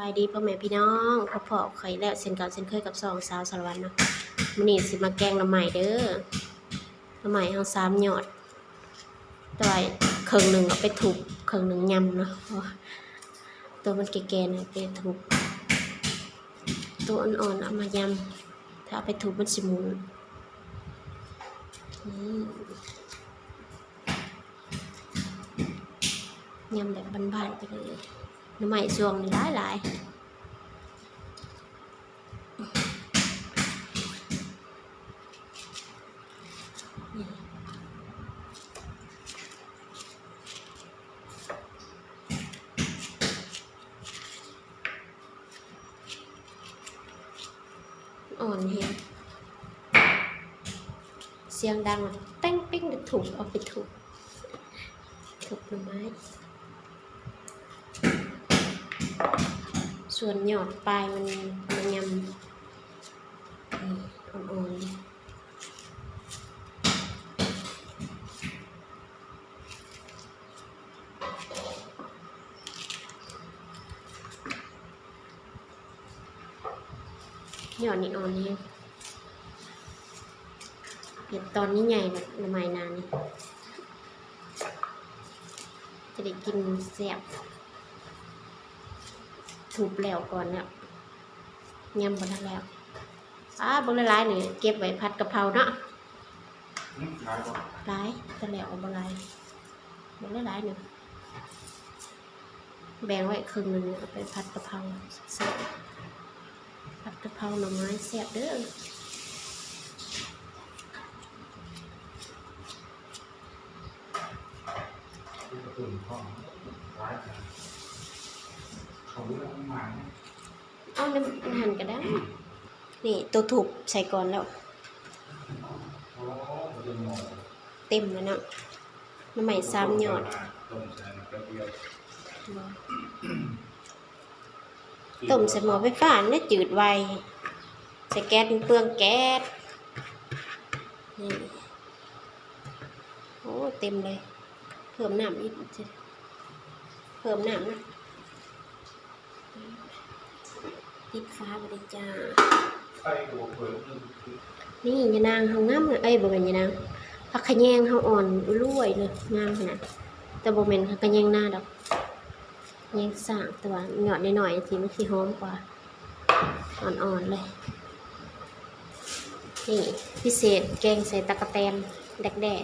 ສະບາຍດີພໍ່ແມ່ພີ່ນ້ອງ ພົບພໍ້ຂ້ອຍແລ້ວເຊັ່ນເກົ່າເຊັ່ນເຄີຍກັບຊ່ອງສາວສາລະວັນເນາະ. ມື້ນີ້ຊິມາແກງໜໍ່ໄມ້ເດີ ໜໍ່ໄມ້ເຮົາສາມຍອດ ແຕ່ວ່າເຄິ່ງໜຶ່ງເອົາໄປທຸບ ເຄິ່ງໜຶ່ງຍຳເນາະ ເພາະວ່າໂຕມັນແກ່ໆ ເອົາໄປທຸບ ໂຕອ່ອນໆ ເອົາມາຍຳ ຖ້າເອົາໄປທຸບມັນຊິໝຸ່ນ. ນີ້ ຍຳແບບບ້ານໆ ໄປເລີຍ ໜໍ່ໄມ້ຊ່ວງນີ້ຫຼາຍໆ. ອ່ອນແຮງ ສຽງດັງແປ້ງເປັ້ງ ຖືກເອົາໄປທຸບ ທຸບໜໍ່ໄມ້ ສ່ວນຍອດປາຍມັນມາຍຳ ນີ້ ອ່ອນໆ. ຍອດນີ້ອ່ອນແຮງ ເຮັດຕອນໃຫຍ່ໆ ແບບໜໍ່ໄມ້ນານີ້ ຈະໄດ້ກິນແຊບ. ທຸບແລ້ວກ່ອນແລ້ວ ຍຳບໍ່ທັນແລ້ວ. ອ້າ ເບິ່ງຫຼາຍໆ ນີ້ເກັບໄວ້ຜັດກະເພົາເນາະ. ອືມ ຫຼາຍບໍ່? ຫຼາຍ ແຕ່ແລ້ວກໍບໍ່ຫຼາຍ ເບິ່ງຫຼາຍໆ ນີ້ ແບ່ງໄວ້ເຄິ່ງໜຶ່ງ ເອົາໄປຜັດກະເພົາແຊບໆ ຜັດກະເພົາໜໍ່ໄມ້ແຊບເດີ. ເອົານຳຫັ້ນກໍໄດ້ ນີ້ໂຕທຸບໃສ່ກ່ອນແລ້ວ ເຕັມແລ້ວເນາະ ໜໍ່ໄມ້ສາມຍອດ. ຕົ້ມໃສ່ໝໍ້ໄຟຟ້າຫັ້ນແຫຼະ ຈືດໄວ ໃສ່ແກັສມັນເປືອງແກັສ. ນີ້ ໂອ້ ເຕັມເລີຍ ເພີ່ມນ້ຳອີກ ເພີ່ມນ້ຳນະ ປິດຝາໄວ້ເດີຈ້າ. ນີ້ຍານາງເຮົາງາມ ເອີຍ ບໍ່ແມ່ນຍານາງ ຜັກຂະແຍງເຮົາອ່ອນລວຍເລີຍ ງາມຂະໜາດ ແຕ່ບໍ່ແມ່ນຂະແຍງນາດອກ ຂະແຍງຊ້າງ ແຕ່ວ່າຍອດນ້ອຍໆ ທີ່ມັນຊິຫອມກວ່າ ອ່ອນໆ ເລີຍ. ນີ້ພິເສດ ແກງໃສ່ຕະກະແຕນ ແດກແດ້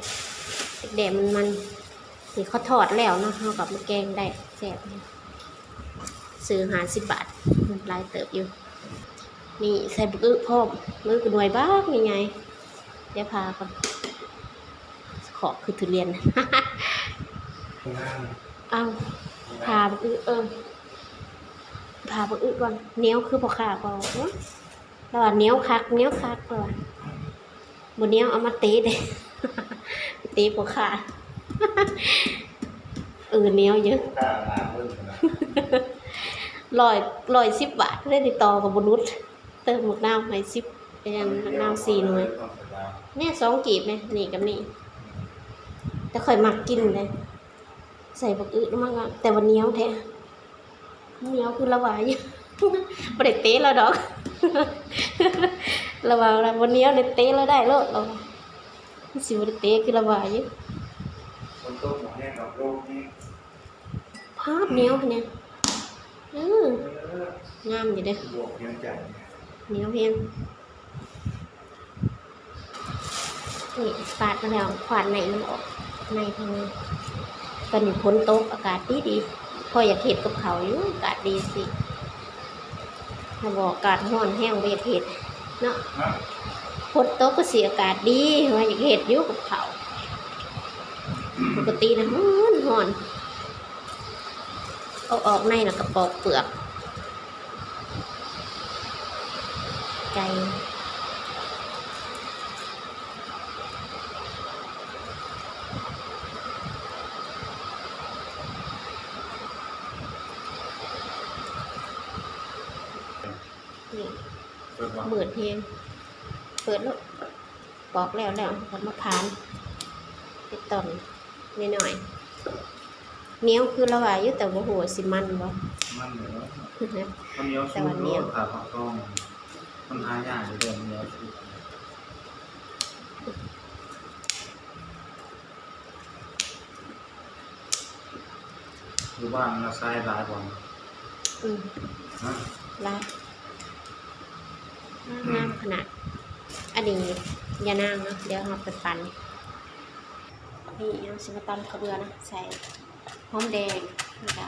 ແດກແດ້ມັນໆ ນີ້ເຂົາທອດແລ້ວເນາະ ເຮົາກໍມາແກງໄດ້ແຊບ ຊື້ຫ້າສິບບາດ ຫຼາຍເຕີບຢູ່. ນີ້ໃສ່ບັກອຶພ້ອມ ບັກອຶກໍໜ່ວຍບັກໃຫຍ່ໆ ດຽວຜ່າກ່ອນ ຂອກຄືທຸລຽນ ເອົາ ຜ່າບັກອຶ ເອີ ຜ່າບັກອຶກ່ອນ ໜຽວຄືພໍ່ຄ້າເວົ້າ ລາວວ່າໜຽວຄັກ ໜຽວຄັກ ລາວວ່າບໍ່ໜຽວເອົາມາເຕະເດ້ ເຕະພໍ່ຄ້າ ເອີ ໜຽວຢູ່ ຮ້ອຍ ຮ້ອຍສິບບາດເດ້ ຕິດຕໍ່ກໍບໍ່ຫຼຸດ ເຕີມໝາກນາວໃຫ້ສິບ ເປັນຫຍັງ ໝາກນາວສີ່ໜ່ວຍ ແນ່ ສອງກີບແນ່ ນີ້ກັບນີ້ ແຕ່ຂ້ອຍມັກກິນເດ້ ໃສ່ບັກອຶມັນກໍ ແຕ່ວ່າໜຽວແທ້ ໜຽວຄືລະຫວາຢູ່ ບໍ່ໄດ້ເຕະລາວດອກ ລາວວ່າລາວບໍ່ໜຽວ ໄດ້ເຕະລາວໄດ້ໂລດ ລາວວ່າ ມັນຊິບໍ່ໄດ້ເຕະຄືລະຫວາຢູ່ ຝົນຕົກບໍ່ແຮງດອກ ລົມແຮງ ພາດໜຽວຫັ້ນແນ່ ເອີ ງາມຢູ່ເດ້ ບວກແຮງຈັດ ໜຽວແຮງ. ນີ້ປາດມາແລ້ວ ຄວ້ານໃນມັນອອກ ໃນເພິ່ນ ຕອນນີ້ຝົນຕົກ ອາກາດດີໆ ພໍຢາກເຮັດກັບເຂົ້າຢູ່ ອາກາດດີຊີ້ ຖ້າບໍ່ອາກາດຮ້ອນແຮງບໍ່ຢາກເຮັດເນາະ ຝົນຕົກກໍຊິອາກາດດີ ວ່າຢາກເຮັດຢູ່ກັບເຂົ້າ ປົກກະຕິນະຮ້ອນໆ ເອົາອອກໃນແລ້ວກໍປອກເປືອກ ໄກ່ ນີ້ ເປີດບໍ່? ມືດແຮງ ເປີດໂລດ ປອກແລ້ວແລ້ວ ເອົາມາຜານ ເປັນຕອນນ້ອຍໆ ໜຽວຄືລາວວ່າຢູ່ ແຕ່ບໍ່ຮູ້ວ່າຊິມັນບໍ່ ມັນເນາະ ເຂົ້າໜຽວສຸກໂລດ ຂາຜັກທອງ ມັນຫາຍາກຢູ່ເດ້ ເຂົ້າໜຽວສຸກ. ຢູ່ບ້ານລະຊາຍຫຼາຍບໍ່? ອືມ ຮະ? ຫຼາຍ ງາມຂະໜາດ. ອັນນີ້ຢານາງເນາະ ດຽວເຮົາໄປປັ່ນ. ນີ້ເຮົາຊິມາຕຳເຂົ້າເບືອເນາະ ໃສ່ຫອມແດງ ແລ້ວກະ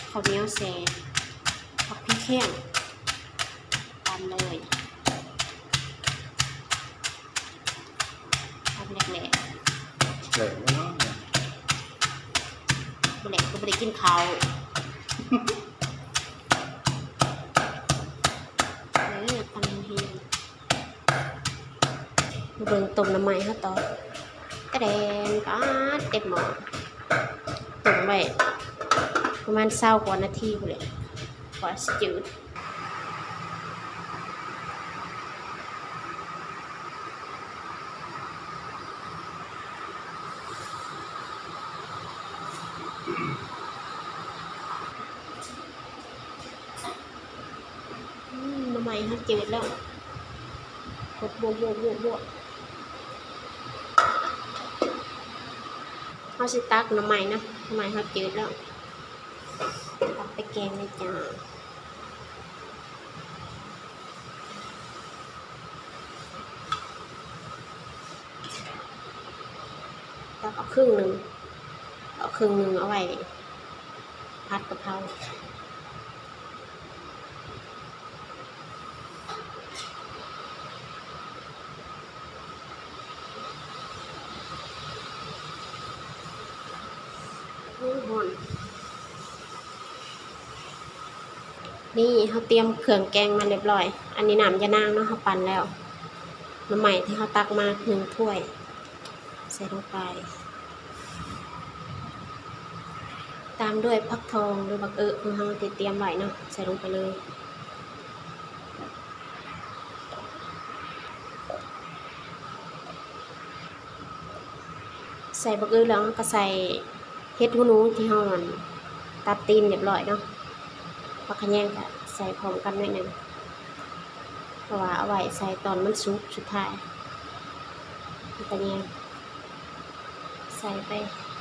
ເຂົ້າໜຽວແຊ່ ຜັກແພງ ຕຳເລີຍ. ຕຳແຫຼກໆ ແຫຼກບໍ່ເນາະ ບໍ່ແຫຼກກໍບໍ່ໄດ້ກິນເຂົ້າ. ເອີ ຕຳແຮງໆ ມາເບິ່ງຕົ້ມໜໍ່ໄມ້ເຮົາຕໍ່. ຕະແດງ ປາດ ເຕັມໝໍ້ ຕົ້ມໄວ້ປະມານຊາວກວ່ານາທີພຸ້ນແຫຼະ ກວ່າຊິຈືດ. ອືມ ໜໍ່ໄມ້ເຮົາຈືດແລ້ວ ບົວໆໆໆ ເຮົາຊິຕັກໜໍ່ໄມ້ນະ ໜໍ່ໄມ້ເຮົາຈືດແລ້ວ ຕັກໄປແກງເລີຍຈ້າ. ຕັກເອົາເຄິ່ງໜຶ່ງ ເອົາເຄິ່ງໜຶ່ງເອົາໄວ້ຜັດກະເພົາ. ໂອ້ ຮ້ອນ. ນີ້ເຮົາຕຽມເຄື່ອງແກງມາລຽບລ້ອຍ. ອັນນີ້ນ້ຳຢານາງເນາະ ເຮົາປັ່ນແລ້ວ. ໜໍ່ໄມ້ທີ່ເຮົາຕັກມາໜຶ່ງຖ້ວຍ ໃສ່ລົງໄປ ຕາມດ້ວຍຜັກທອງ ຫຼື ບັກເອີຂອງເຮົາທີ່ຕຽມໄວ້ເນາະ ໃສ່ລົງໄປເລີຍ. ໃສ່ບັກເອີແລ້ວເຮົາກໍໃສ່ເຫັດຫູໜູທີ່ເຮົາ ອັນ ຕັດຕີນລຽບລ້ອຍເນາະ. ຜັກຂະແຍງກໍໃສ່ພ້ອມກັນໜ້ອຍໜຶ່ງ ເພາະວ່າເອົາໄວ້ໃສ່ຕອນມັນສຸກສຸດທ້າຍ. ຜັກຂະແຍງໃສ່ໄປ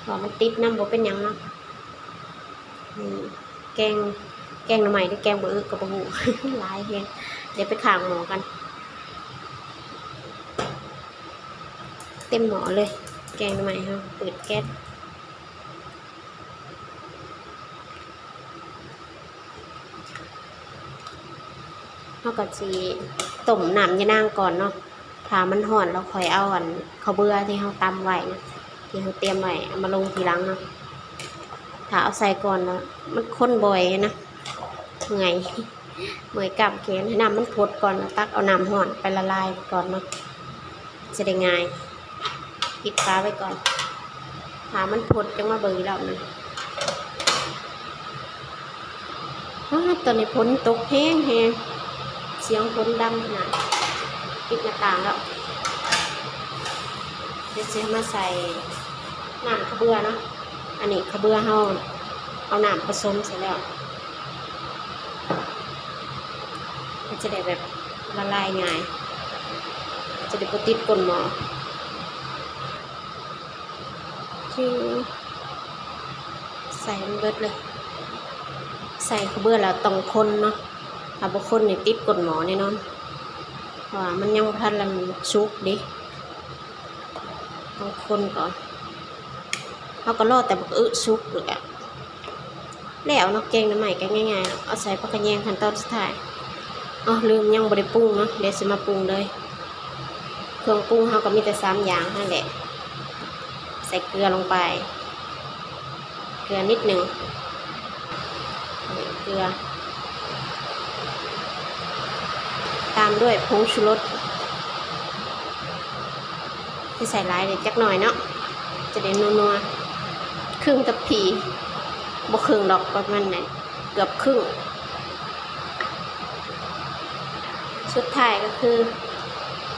ເພາະວ່າມັນຕິດນຳ ບໍ່ເປັນຫຍັງເນາະ. ນີ້ແກງ ແກງໜໍ່ໄມ້ ຫຼື ແກງບັກເອີກໍບໍ່ຮູ້ ຫຼາຍແຮງ. ດຽວໄປຂ້າງໝໍ້ກັນ. ເຕັມໝໍ້ເລີຍ ແກງໜໍ່ໄມ້ເຮົາ. ເປີດແກັສ ເຮົາກໍຊິຕົ້ມນ້ຳຢານາງກ່ອນເນາະ. ຖ້າມັນຮ້ອນແລ້ວຄ່ອຍເອົາ ອັນ ເຂົ້າເບືອທີ່ເຮົາຕຳໄວ້ນະ ທີ່ເຮົາຕຽມໄວ້ ເອົາມາລົງທີຫຼັງເນາະ. ຖ້າເອົາໃສ່ກ່ອນແລ້ວມັນຄົນບໍ່ໄຫວນະ ເມື່ອຍ ເມື່ອຍກ້າມແຂນ. ໃຫ້ນ້ຳມັນຟົດກ່ອນ ແລ້ວຕັກເອົານ້ຳຮ້ອນໄປລະລາຍກ່ອນເນາະ ຈະໄດ້ງ່າຍ. ປິດຝາໄວ້ກ່ອນ ຖ້າມັນຟົດຈັ່ງມາເບິ່ງອີກລອບໜຶ່ງ. ອ້າ ຕອນນີ້ຝົນຕົກແຮງໆ ສຽງຝົນດັງຂະໜາດ. ປິດໜ້າຕ່າງແລ້ວ. ດຽວຊິມາໃສ່ນ້ຳເຂົ້າເບືອເນາະ. ອັນນີ້ເຂົ້າເບືອເຮົາເອົານ້ຳປະສົມໃສ່ແລ້ວ ມັນຈະໄດ້ແບບລະລາຍງ່າຍ ຈະໄດ້ບໍ່ຕິດກົ້ນໝໍ້. ຄືໃສ່ໃຫ້ມັນເບິດເລີຍ. ໃສ່ເຂົ້າເບືອແລ້ວຕ້ອງຄົນເນາະ ຖ້າບໍ່ຄົນນີ້ຕິດກົ້ນໝໍ້ແນ່ນອນ ເພາະວ່າມັນຍັງບໍ່ທັນລະສຸກເດ້. ຕ້ອງຄົນກ່ອນ ເຮົາກໍລໍແຕ່ບັກອຶສຸກນີ້ແຫຼະ ແລ້ວເນາະ. ແກງໜໍ່ໄມ້ກໍງ່າຍໆ ເອົາໃສ່ຜັກຂະແຍງຂັ້ນຕອນສຸດທ້າຍ. ອໍ ລືມ ຍັງບໍ່ໄດ້ປຸງເນາະ ດຽວຊິມາປຸງເລີຍ. ເຄື່ອງປຸງເຮົາກໍມີແຕ່ສາມຢ່າງຫັ້ນແຫຼະ ໃສ່ເກືອລົງໄປ ເກືອນິດໜຶ່ງ ເກືອ ຕາມດ້ວຍຜົງຊູລົດ ຊິໃສ່ຫຼາຍເດ ຈັກໜ້ອຍເນາະ ຈະໄດ້ນົວໆ. ເຄິ່ງທັບພີ ບໍ່ເຄິ່ງດອກ ປະມານນັ້ນ ເກືອບເຄິ່ງ. ສຸດທ້າຍກໍຄື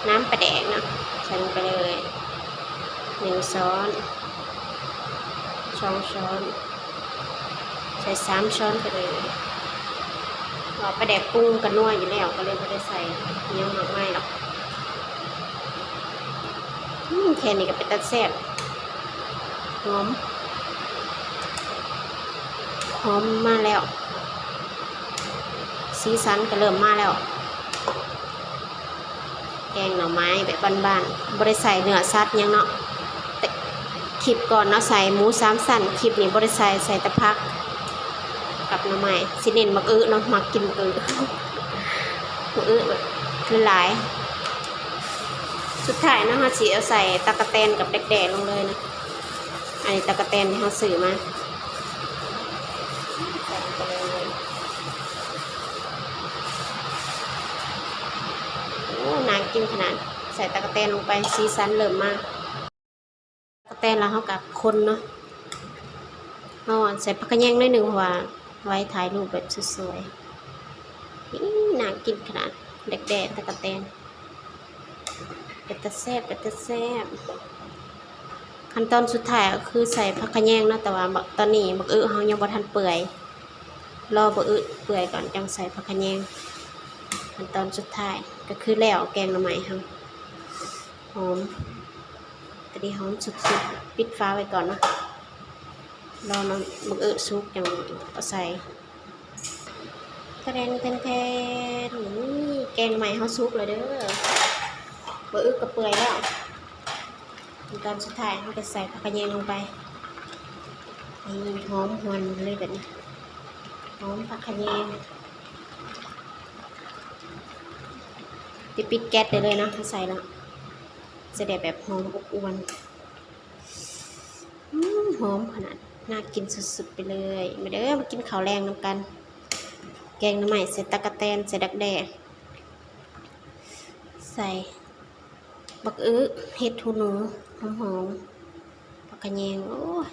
ນ້ຳປາແດກເນາະ ໃສ່ລົງໄປເລີຍ ໜຶ່ງຊ້ອນ ສອງຊ້ອນ. ໃສ່ສາມຊ້ອນໄປເລີຍ ເພາະວ່າປາແດກປຸງກໍນົວຢູ່ແລ້ວ ກໍເລີຍບໍ່ໄດ້ໃສ່ຫຍັງມາກມາຍດອກ. ອືມ ແຄ່ນີ້ກໍເປັນຕາແຊບ ຫອມ ຫອມມາແລ້ວ ສີສັນກໍເລີ່ມມາແລ້ວ. ແກງໜໍ່ໄມ້ແບບບ້ານໆ ບໍ່ໄດ້ໃສ່ເນື້ອສັດຫຍັງເນາະ. ແຕ່ຄລິບກ່ອນເນາະ ໃສ່ໝູສາມຊັ້ນ ຄລິບນີ້ບໍ່ໄດ້ໃສ່ ໃສ່ແຕ່ຜັກກັບໜໍ່ໄມ້. ຊິເນັ້ນໝາກອຶເນາະ ມັກກິນໝາກອຶ ໝາກອຶແບບຫຼາຍໆ. ສຸດທ້າຍເນາະ ເຮົາຊິເອົາໃສ່ຕັກກະແຕນກັບແດ້ໆລົງເລີຍເນາະ. ອັນນີ້ຕັກກະແຕນທີ່ເຮົາຊື້ມາ ໂອ້ ໜ້າກິນຂະໜາດ. ໃສ່ຕັກກະແຕນລົງໄປ ສີສັນເລີ່ມມາ. ຕັກກະແຕນແລ້ວເຮົາກໍຄົນເນາະ ເຮົາໃສ່ຜັກຂະແຍງໜ້ອຍໜຶ່ງ ເພາະວ່າໄວ້ຖ່າຍຮູບແບບສວຍໆ. ອີ ໜ້າກິນຂະໜາດ ແດ້ໆ ຕັກກະແຕນ ເປັນຕາແຊບ ເປັນຕາແຊບ. ຂັ້ນຕອນສຸດທ້າຍກໍຄືໃສ່ຜັກຂະແຍງເນາະ ແຕ່ວ່າບັກ ຕອນນີ້ບັກອຶເຮົາຍັງບໍ່ທັນເປື່ອຍ ລໍບັກອຶເປື່ອຍກ່ອນຈັ່ງໃສ່ຜັກຂະແຍງ. ຂັ້ນຕອນສຸດທ້າຍກໍຄືແລ້ວແກງໜໍ່ໄມ້ເຮົາ ຫອມ ຕອນນີ້ຫອມສຸດໆ. ປິດຝາໄວ້ກ່ອນເນາະ ລໍນ້ຳບັກອຶສຸກຈັ່ງເອົາໃສ່. ຕະແດນແທນໆ ນີ້ແກງໜໍ່ໄມ້ເຮົາສຸກແລ້ວເດີ ບັກອຶກໍເປື່ອຍແລ້ວ. ຂັ້ນຕອນສຸດທ້າຍເຮົາກໍໃສ່ຜັກຂະແຍງລົງໄປ ນີ້ຫອມຫວນເລີຍແບບນີ້ ຫອມຜັກຂະແຍງ. ຊິປິດແກັສໄດ້ເລີຍເນາະ ເຮົາໃສ່ແລ້ວ ຈະໄດ້ແບບຫອມອົບອວນ. ອືມ ຫອມຂະໜາດ ໜ້າກິນສຸດໆໄປເລີຍ. ມາເດີ ມາກິນເຂົ້າແລງນຳກັນ ແກງໜໍ່ໄມ້ໃສ່ຕັກກະແຕນ ໃສ່ດັກແດ້ ໃສ່ບັກອຶ ເຫັດຫູໜູຫອມໆ ຜັກຂະແຍງ. ໂອ້ຍ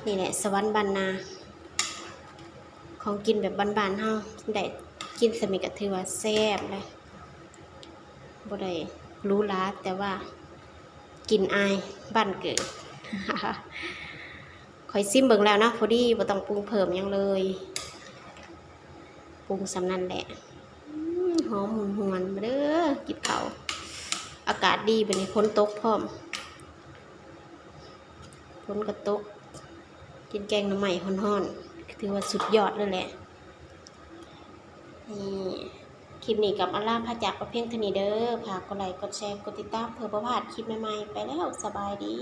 ນີ້ແຫຼະສະຫວັນບ້ານນາ ຂອງກິນແບບບ້ານໆເຮົາ ໄດ້ກິນສ່ຳນີ້ກໍຖືວ່າແຊບແລ້ວ. ບໍ່ໄດ້ຫຼູຫຼາ ແຕ່ວ່າກິນອາຍບ້ານເກີດ. ຂ້ອຍຊິມເບິ່ງແລ້ວເນາະ ພໍດີ ບໍ່ຕ້ອງປຸງເພີ່ມຫຍັງເລີຍ ປຸງສ່ຳນັ້ນແຫຼະ. ອືມ ຫອມຫວນໆ ມາເດີ ກິນເຂົ້າ. ອາກາດດີບັດນີ້ ຝົນຕົກພ້ອມ ຝົນກໍຕົກ ກິນແກງໜໍ່ໄມ້ຮ້ອນໆ ຖືວ່າສຸດຍອດເລີຍແຫຼະ. ນີ້ ຄລິບນີ້ກໍອຳລາພາຈາກໄປພຽງເທົ່ານີ້ເດີ. ຝາກກົດໄລ ກົດແຊ ກົດຕິດຕາມ ເພື່ອບໍ່ພາດຄລິບໃໝ່ໆ. ໄປແລ້ວ ສະບາຍດີ.